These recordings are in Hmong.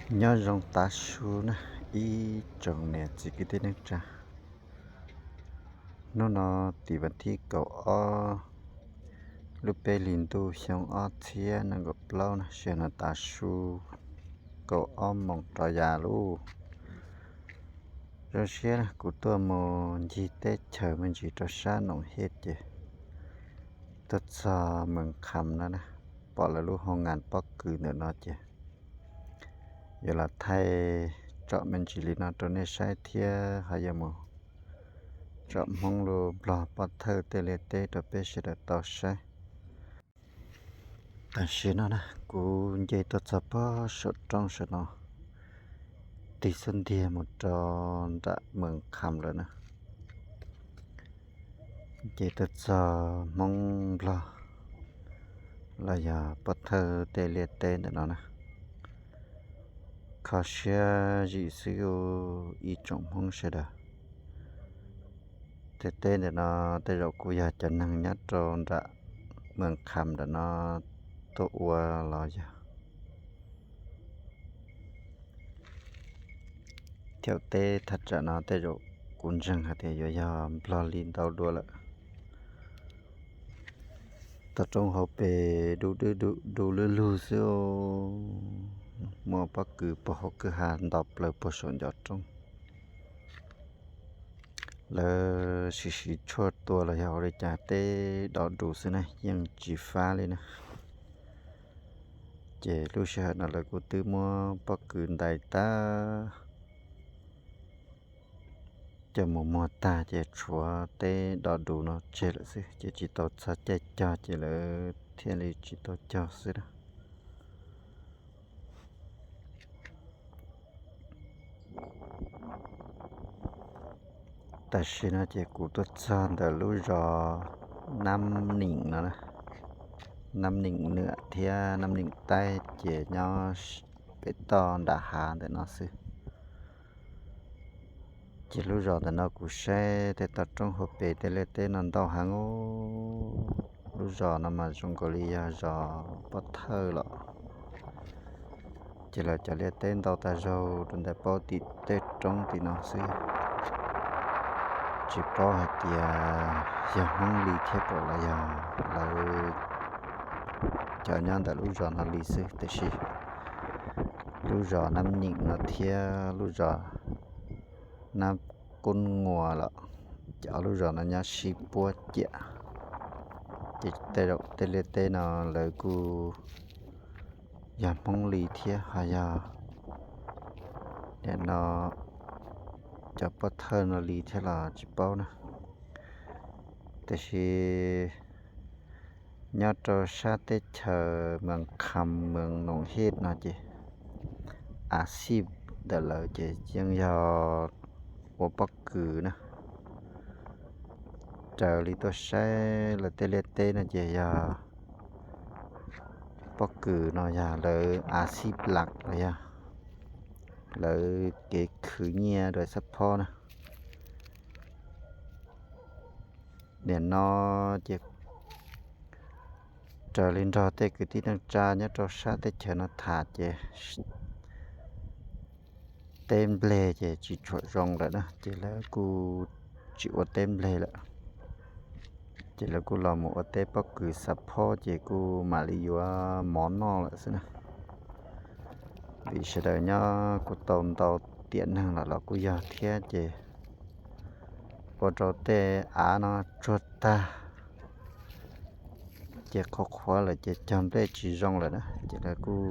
Nyob zoo tav su na, ib tsoom niam txiv kwv tij neej tsa. Hnub no tim vas thib kaum ob lub peb hlis ntuj xyoo ob txhiab nees nkaum plaub na, sij hawm no tav su kaum ob moos rov yas lub. Zoo siab kuv tuaj mus ncig teb chaws me ntsis rau sab Noom Hej ces tuaj txog Mees Kham no na, pom lawv lub hoo ngas pob kws ntawm no ces yuav los thaij tsom me ntsis li no rau nej saib thiab ho yuav mus tsom Hmoob lus Nplog pov thawj tej liaj teb rau peb sawv daws tau saib. Tam sim no na kuv nce tuaj txog pob saum roob saum no, tig xub ntiag mus rau nram Mees Kham lawm na. Nce tuaj txog Hmoob Nplog los yog pov thawj tej liaj teb ntawm no na. Kho siab zim xwb ib tsoom Hmoob sawv daws. Tej teb ntawm no tej zaum kuj yog cov neeg nyob rau nram Mees Kham ntawm no tuaj ua los yog. Thaum teb thaj tsam no tej zaum kuv ntseeg hais tias yuav yog Nplog li ntau dua lawm. Toj roob hauv pes du du lug lug xwb, muaj pob kws puag hauv kwj ha nto plaws puag saum ncov roob. Lawv siv siv tshuaj tua los yog ua li cas teb do dus xwb na, yeej tsis fab li na. Ces lub sij hawm no lawv kuj twb muab pob kws ntais tag coj mus muag tag ces tshuav teb do dus no tseg lawm xwb, ces tsis tau txog caij cog ces lawv thiaj li tsis tau cog xwb na. Tam sim no ces kuv tuaj txog ntawm lub zos Nab Nim no, Nab Nim Nwm thiab Nab Nim Taib ces nyob pem toj nram hav ntawm no xwb. Ces lub zos ntawm no kuv saib tej toj roob hauv pes tej liaj teb no ntau heev. Lub zos no mas zoo nkaus li yog zos pov thawj los, ces lawv cov liaj teb ntau tas zaug rau ntawm paub tim tej roob tim no xwb. Tsis paub hais tias yog Hmoob li thiab pom los yog lawv cov nyob ntawm lub zos no li xwb, tiam sis lub zos Nab Nim no thiab lub zos Nab Kub Nua los, ces ob lub zos no nyob sib puab ciam. Ces tej zaum tej liaj teb no lawv kuj yog Hmoob li thiab ho yog nim no cov pov thawj no li thiab los tsis paub na. Tiam sis nyob rau sab teb chaws Mees Kham Mees Noom Hej no ces a xij ntawm lawv ces yeej yog ua pob kws na. Raws li tuaj saib lawv tej liaj teb no ces yog pob kws no yog lawv a xij las los yog lawv kev khwv nyiaj rau xab phob na. Nim no ces raws li nrog tej kwv tij neej tsa nyob rau sab teb chaws no tham ces teb nplej ces tsis tshua zoo lawm na, ces lawv kuj tsis ua teb nplej lawm. Ces lawv kuj los mus ua teb pob kws xab phob ces kuj mam li yuav mov noj lawm xwb na. Vim sawv daws nyob kuj tau ntau tiam neeg los los kuj yog thiab ces ua rau tej av no tsuag tag, ces qhuav qhuav lawm ces cog nplej tsis zoo lawm na, ces lawv kuj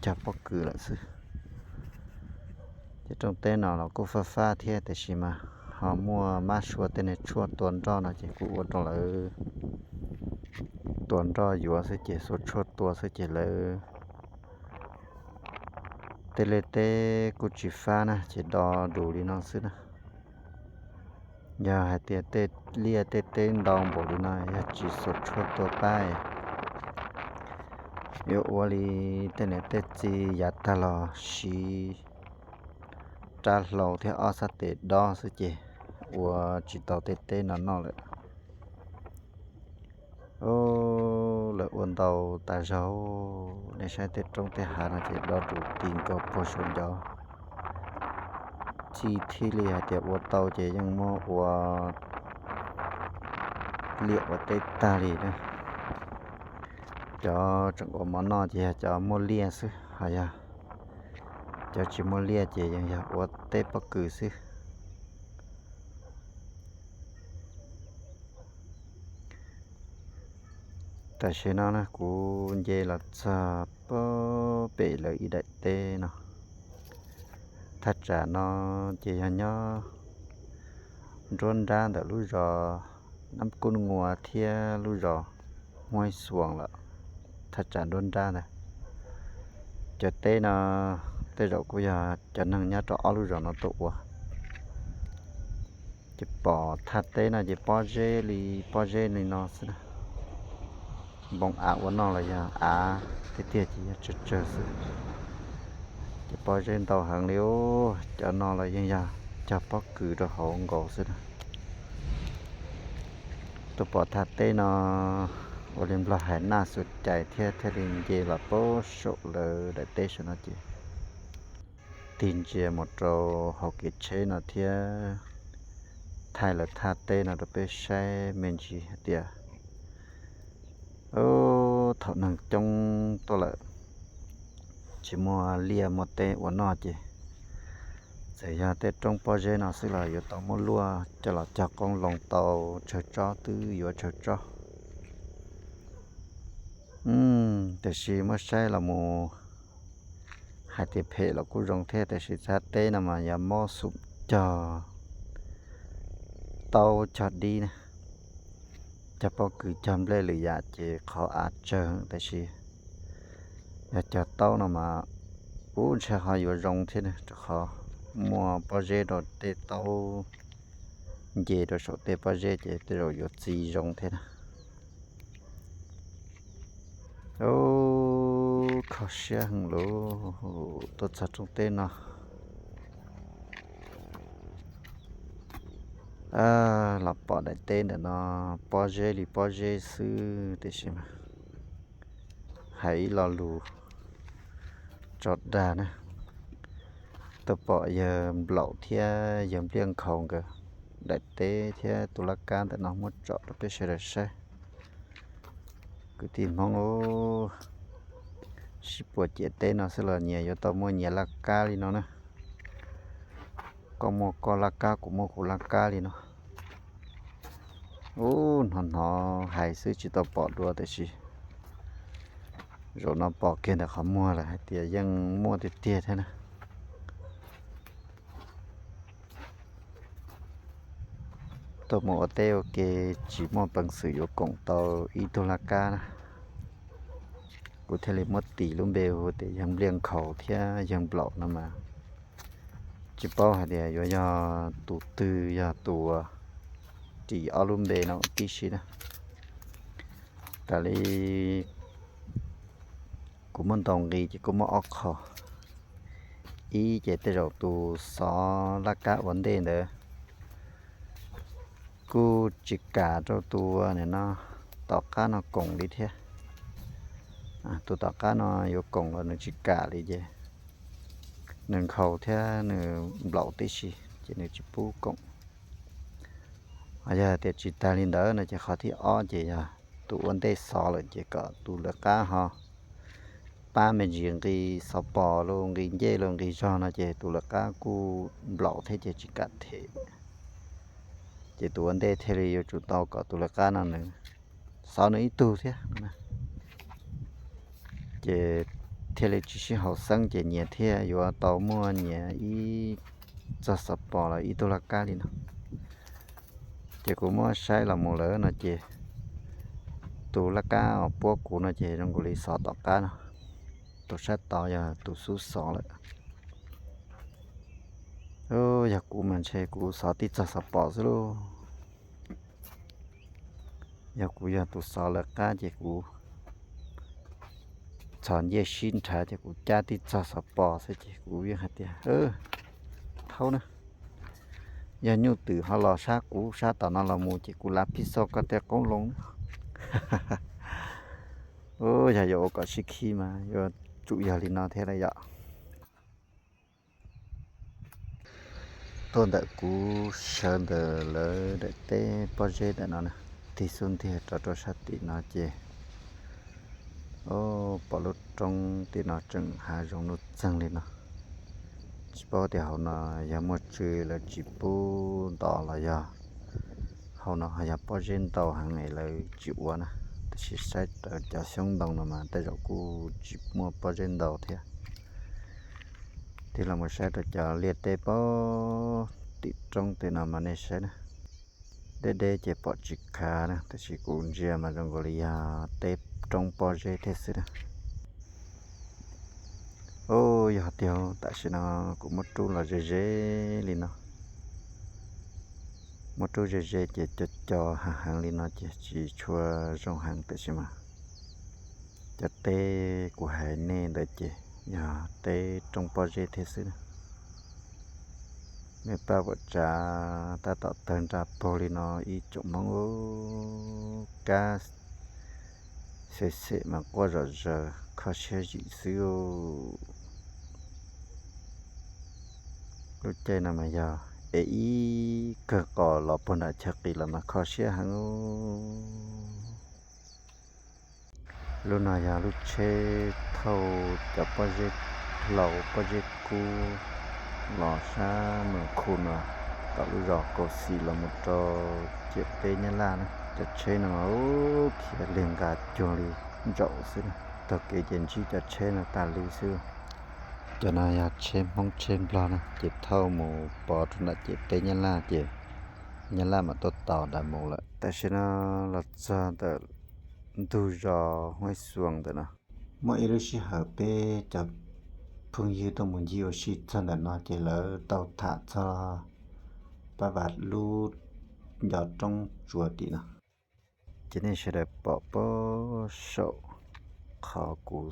cog pob kws lawm xwb. Ces rooj teb no los kuj fab fab thiab tiam sis mas ho muaj mab sua tej niag tshuaj tua nroj no ces kuj ua rau lawv tua nroj yuav xwb ces xuas tshuaj tua xwb ces lawv tej liaj teb kuj tsis fab na, ces do dus li no xwb na. Yog hais tias tej liaj tej teb ntau npaum li no yog tsis xuas tshuaj tua pab, yuav ua li tej niam tej txiv yav tag los siv rab hlau thiab ob sab tes dob xwb ces ua tsis tau tej teb no noj lawm. Lawv ua ntau tas zog, nej saib tej roob tej hav no ces dob rus ti nkaus puag saum ncov. Txij thiaj li hais tias ua tau ces yeej muab ua liaj ua teb tag li na. Cov tseem ua mov noj ces yog cov muaj liaj xwb, ho yog cov tsis muaj liaj ces yeej yog ua teb pob kws xwb. Tam sim no na kuv nce los txog pem lawv ib daim teb no. Thaj tsam no ces yog nyob nruab nrab ntawm lub zos Nab Kub Nua thiab lub zos Huaib Xuas lawm. Thaj tsam nruab nrab ntawd, cov teb no tej zaum kuj yog cov neeg nyob rau ob lub zos no tuaj ua. Ces pom thaj teb no ces pob zeb li pob zeb li no xwb na. Npoo av ua noj los yog av tiag tiag ces yog tsawg tsawg xwb. Ces pob zeb ntau heev li os, cov no los yeej yog cog pob kws rau hauv nkaus xwb na. Tuaj pom thaj teb no ua li Nplog hais naj xuas cais thiab, thiaj li nce los pem saum lawv daim teb saum no ces tig ntsia mus rau hauv kev tsheb no thiab thaij lawv thaj teb no rau peb saib me ntsis hais tias thaum neeg coob tuaj lawm tsis muaj liaj muaj teb ua noj ces txawm yog tej roob pob zeb no xwb los yuav tau muab luaj coj los cog qoob loo tau tsawg tsob twb yuav tsawg tsob. Tiam sis muab saib los mus hais tias phem los kuj zoo thiab, tiam sis thaj teb no mas yog mob xum cog taub cog dib na, cog pob kws cog nplej lwm yam ces qhov av tsawg, tiam sis yog cog taub no mas kuj ntshe ho yuav zoo thiab na, rau qhov muaj pob zeb rau tej taub nce rau saum tej pob zeb ces tej zaum yuav txi zoo thiab na. Ub, kho siab heev lauj, tuaj txog roob teb no los pom daim teb ntawm no pob zeb li pob zeb xwb, tiam sis mas hais ib lo lus tso dag na, tuaj pom yawg Nplaum thiab yawg Npliaj Nkhaus nkawd daim teb thiab tus laj kab ntawm no muab tsom rau peb sawv daws saib. Kwv tij Hmoob, sib puas ciam teb no xwb los nyias yuav tau muaj nyias laj kab li no na. Koj muaj koj laj kab, kuv muaj kuv laj kab li no. Ub, hnov hnov hais xwb tsis tau pom dua, tiam sis zaum no pom kiag ntawm qhov muag lawm hais tias yeej muaj tiag tiag thiab na. Tuaj mus ua teb ua ke tsis muaj peev xwm yuav koom tau ib tug laj kab na, kuv thiaj li muab tis lub npe hu tias yawg Npliaj Nkhaus thiab yawg Nplaum no mas tsis paub hais tias yuav yog tus twg yog tus ris ob lub npe no tib si na. Raws li kuv muab ntaus nqi ces kuj muaj ob qho. Ib ces tej zaum tus xov laj kab ua ntej ntawd kuj tsis kam rau tus nim no tom qab no koom li thiab. Tus tom qab no yuav koom los nws tsis kam li ces nws nkhaus thiab nws nplaum tib si ces nws tsis pub koom. Ho yog tias tsis tas li ntawd no ces qhov thib ob ces yog tus ua ntej xov lawm ces kom tus lawv qab ho pab me ntsis nqi xov pos los nqi ncej los nqi zog no ces tus lawv qab kuj nplaum thiab ces tsis kam them. Ces tus ua ntej thiaj li yuav tsum tau kom tus lawv qab no nws xov nws ib tug thiab. Ces thiaj li tsis sib haum xeeb ces nyias thiaj yuav tau muaj nyias ib txog xov pos los ib tug laj kab li no. Ces kuv muab saib los mus lawm no ces tus laj kab uas puab kuv no ces zoo nkaus li xov tom qab no, tus sab tod yog tus xub xov lawm. Yog kuv mas ntshe kuv xov tib txog xov pos xwb lauj. Yog kuv yog tus xov lawv qab ces kuv txhos ncej sib nrhav ces kuv cab tib txog xov pos xwb ces kuv yeej hais tias, thaub na, yog nyuj twm ho los sab kuv sab tom no los mus ces kuv lav phij xoj koj tej qoob loo. Ub, yog yuav ua kom sib khib mas yuav tsum yog li no thiab lawm yom. Tuaj ntawm kuv sawv ntawm lawv daim teb pob zeb ntawm no na, tig xub ntiag rov rau sab tim no ces, o, pom lub roob tim no tseem hav zoov nuj txeeg li no. Tsis paub tias hauv no yog muaj tswv lawv tsis pub ntov los yog hauv no ho yog pob zeb ntau heev es lawv tsis ua na. Tab sis saib raws cov xyoob ntoo no mas tej zaum kuj tsis muaj pob zeb ntau thiab. Tig los mus saib rau cov liaj teb pob tim roob tim no mas nej saib na, deb deb ces pom tsis khav na, tab sis kuv ntsia mas zoo nkaus li yog teb roob pob zeb thiab xwb na. Ub, yog tiag, tam sim no kuv muab rub los ze ze li no. Muab rub ze ze ces co co heev heev li no ces tsis tshua zoo heev, tab sis mas cov teb kuv hais nej ntawd ces yog teb roob pob zeb thiab xwb na. Mej paj vuam tsav tab tom tawg nra paug li no ib tsoom Hmoob, kab xem xem mas quaj zom zaws kho siab zim xwb. Lub caij no mas yog es ib kawg qos los puag nram chaw qis los mas kho siab heev. Lub no yog lub tsheb thauj cov pob zeb hlau pob zeb kub los sab Moos Khu no, tom lub zos Kaus Xim los mus rau ciam teb Nyab Laj na. Cov tsheb no mas ub khiav lig nqa cuag li ntsaum xwb na, taug kev ces ntsib cov tsheb no tas li xwb. Cov no yog tsheb Hmoob tsheb Nplog na, ces thauj mus pov rau nram ciam teb Nyab Laj ces Nyab Laj mam tuaj tos nram mus lawm. Tam sim no los txog ntawm ntug zos Huaib Xuas ntawm no. Muaj ib lub sij hawm peb cov phooj ywg tuaj mus ncig ua si txog ntawm no ces lawv tau tham txog pab vam lub ncov roob tsuas tim no. Ces nej sawv daws pom puag saum qhov kuv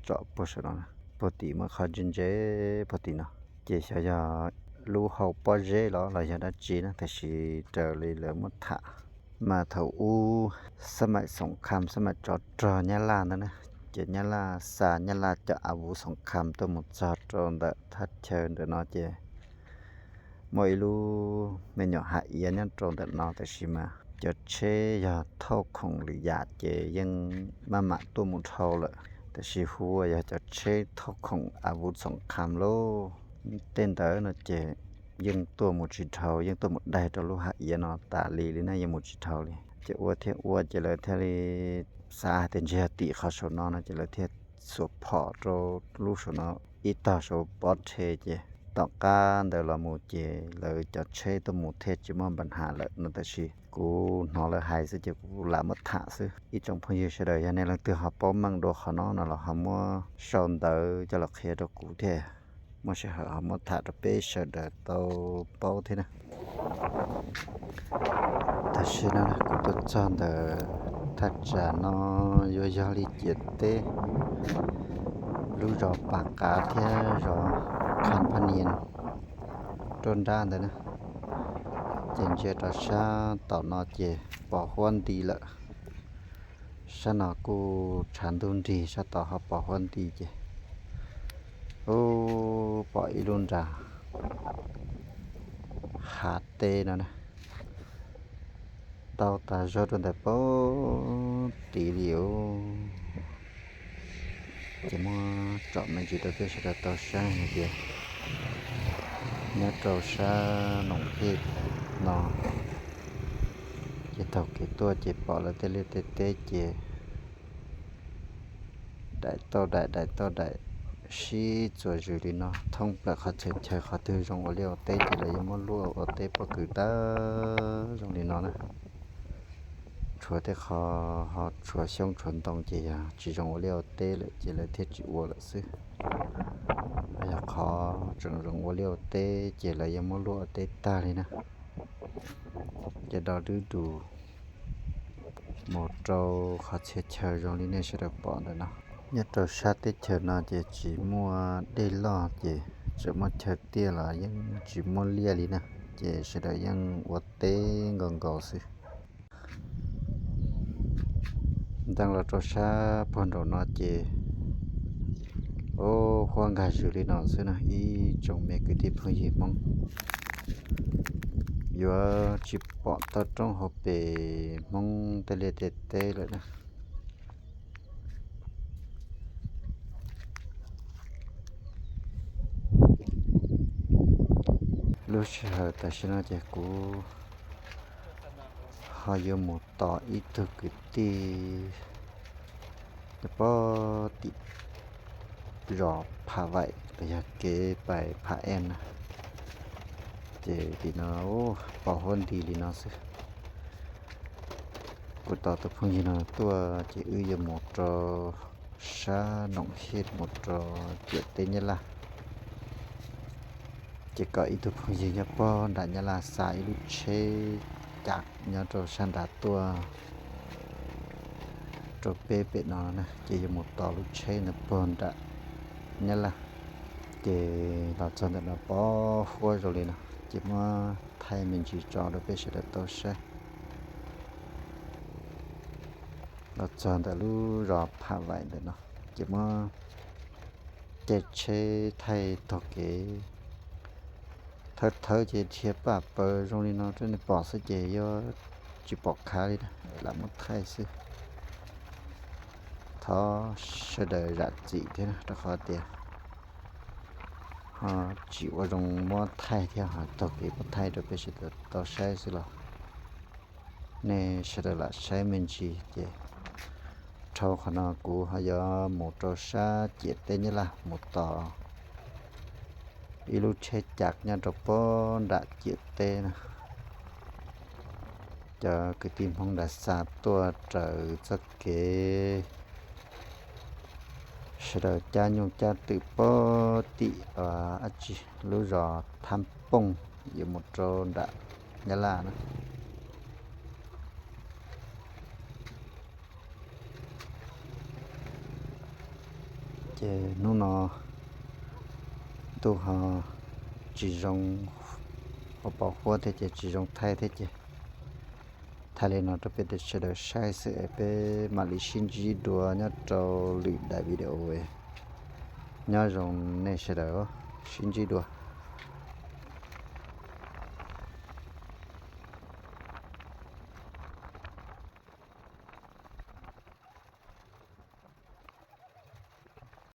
tsom puag saum no, puag tim muaj qhov ntse ntse puag tim no, ces xyov yog lub hau pob zeb los los yog dab tsi na, tab sis raws li lawv muab tham mas thaum ub xab maim xoom kham xab maim tsov rog Nyab Laj ntawd na, ces Nyab Laj xa Nyab Laj cov av vuv xoom kham tuaj mus txog rau ntawm thaj chaw ntawm no ces muaj ib lub me nyuam hav iav nyob rau ntawm no, tab sis mas cov tsheb yog thauj khoom lwm yam ces yeej maj mam tuaj mus dhau lawm, tab sis hu ua yog cov tsheb thauj khoom av vuv xoom kham lauj, tej ntawd no ces yeej tuaj mus tsis dhau, yeej tuaj mus daig rau lub hav iav no tas li li na, yeej mus tsis dhau li. Ces ua thiab ua ces lawv thiaj li xav hais tias ntshe yog tim qhov saum no no ces lawv thiaj xuas phom rau lub saum no ib tog saum pob rhe ces tom qab ntawd los mus ces lawv cov tsheb tuaj mus thiaj tsis muaj npa nham lawm no, tab sis kuv hnov lawv hais xwb ces kuv lam muab tham xwb. Ib tsoom phooj ywg sawv daws yog nej leej twg ho paub meej dua qhov no no los ho muab sau ntawv coj los qhia rau kuv thiaj muaj sij hawm ho muab tham rau peb sawv daws tau paub thiab na. Tam sim no kuv tuaj txog ntawm thaj tsam no yuav yog li ciam teb lub zos Pas Qav thiab zos Kham Phaj Nias rau nrab ntawd na. Ces ntsia rau sab tom no ces pom huab nti lawm. Sab no kuj tshav ntuj nrig, sab tod ho pom huab nti ces, ub, pom ib lub nras hav teb no na, tau tas zog rau ntawm pob tid li os. Ces muab tsom me ntsis rau peb sawv daws tau saib hais tias nyob rau sab Noom Phej no, ces taug kev tuaj ces pom lawv tej liaj tej teb ces daim tauj daim daim tauj daim sib txuas zws li no thoob plaws qhov txhia chaw. Qhov twg zoo ua liaj ua teb ces lawv yuav muab luaj ua teb pob kws tag zoo li no na. Tshuav tej qhov ho tshuav xyoob tshuav ntoo ces yog tsis zoo ua liaj ua teb lawm ces lawv thiaj tsis ua lawm xwb. Yog qhov tseem zoo ua liaj ua teb ces lawv yuav muab luaj ua teb tag li na. Ces do dub dus mus rau qhov txhia chaw zoo li nej sawv daws pom ntawm no. Nyob rau sab teb chaws no ces tsis muaj dej loj ces tseem muaj chaw tiaj los yeej tsis muaj liaj li na, ces sawv daws yeej ua teb nkaus nkaus xwb. Txeev los rau sab puag nraum no ces, o, huab nkag zws li no xwb na ib tsoom me kwv tij phooj ywg Hmoob. Yuav tsis pom toj roob hauv pes Hmoob tej liaj tej teb lawm na. Lub sij hawm tam sim no ces kuv ho yuav mus tos ib tug kwv tij nyob pog tim zos Phav Vaim los yog kev pais Phav Em na. Ces tim no pos huab nti li no xwb. Kuv tos tus phooj ywg no tuaj ces wb yuav mus rau sab Noom Hej mus rau ciam teb Nyab Laj. Ces kom ib tug phooj ywg nyob pog nram Nyab Laj xa ib lub tsheb cav nyob rau sab nrad tuaj rau peb pem no na, ces yuav mus tos lub tsheb ntawd pog nram Nyab Laj. Ces los txog ntawm no pov huab zoo li no, ces muab thaij me ntsis tso rau peb sawv daws tau saib. Los txog ntawm lub zos Phav Vaim ntawm no, ces muab caij tsheb thaij taug kev. Thawb thawb ces dhia paj paws zoo li no rau nej pom xwb ces yuav tsis pom khav li na, lam muab thaij xwb. Thov sawv daws zam txim thiab rau qhov tias ho tsis ua zoo muab thaij thiab ho taug kev muab thaij rau peb sawv daws tau saib xwb los nej sawv daws lam saib me ntsis ces dhau qhov no kuv ho yuav mus rau sab ciam teb Nyab Laj mus tos ib lub tsheb cav nyob rau pog nram ciam teb na. Cov kwv tij Hmoob nram xa tuaj raws txoj kev sawv daws cab nyuj cab twm pog tim dab tsi lub zos Thab Pooj yuav mus rau nram Nyab Laj na. Ces hnub no ntuj ho tsis zoo, ho pos huab thiab ces tsis zoo thaij thiab ces thaij li no rau peb sawv daws saib xwb es peb mam li sib ntsib dua nyob rau lwm daim video. Nyob zoo nej sawv daws, sib ntsib dua.